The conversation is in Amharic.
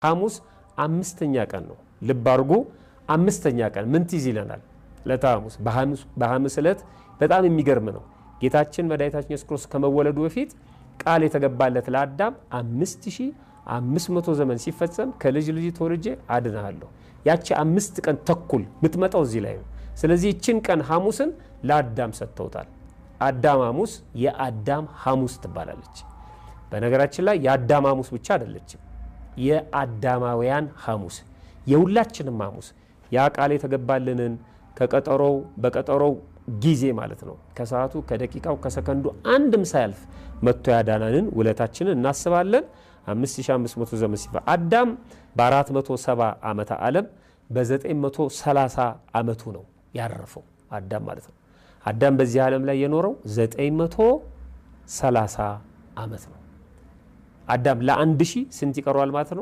ሐሙስ አምስተኛ ቀን ነው። ልብ አድርጉ። አምስተኛ ቀን ምን ትይዝ ይለናል? ዕለተ ሐሙስ። በሐሙስ ዕለት በጣም የሚገርም ነው። ጌታችን መድኃኒታችን ኢየሱስ ክርስቶስ ከመወለዱ በፊት ቃል የተገባለት ለአዳም 5500 ዘመን ሲፈጸም ከልጅ ልጅ ተወልጄ አድንሃለሁ። ያቺ 5 ቀን ተኩል የምትመጣው እዚህ ላይ ነው። ስለዚህ ይችን ቀን ሐሙስን ለአዳም ሰጥተውታል። አዳም ሐሙስ የአዳም ሐሙስ ትባላለች። በነገራችን ላይ የአዳም ሐሙስ ብቻ አይደለችም። የአዳማውያን ሐሙስ፣ የሁላችንም ሐሙስ፣ ያ ቃል የተገባልንን ከቀጠሮው በቀጠሮው ጊዜ ማለት ነው፣ ከሰዓቱ፣ ከደቂቃው፣ ከሰከንዱ አንድም ሳያልፍ መጥቶ ያዳናንን ውለታችንን እናስባለን። 5500 ዘመን ሲፈ አዳም በ470 ዓመተ ዓለም በ930 ዓመቱ ነው ያረፈው አዳም ማለት ነው። አዳም በዚህ ዓለም ላይ የኖረው 930 ዓመት ነው። አዳም ለ1000 ስንት ይቀረዋል ማለት ነው?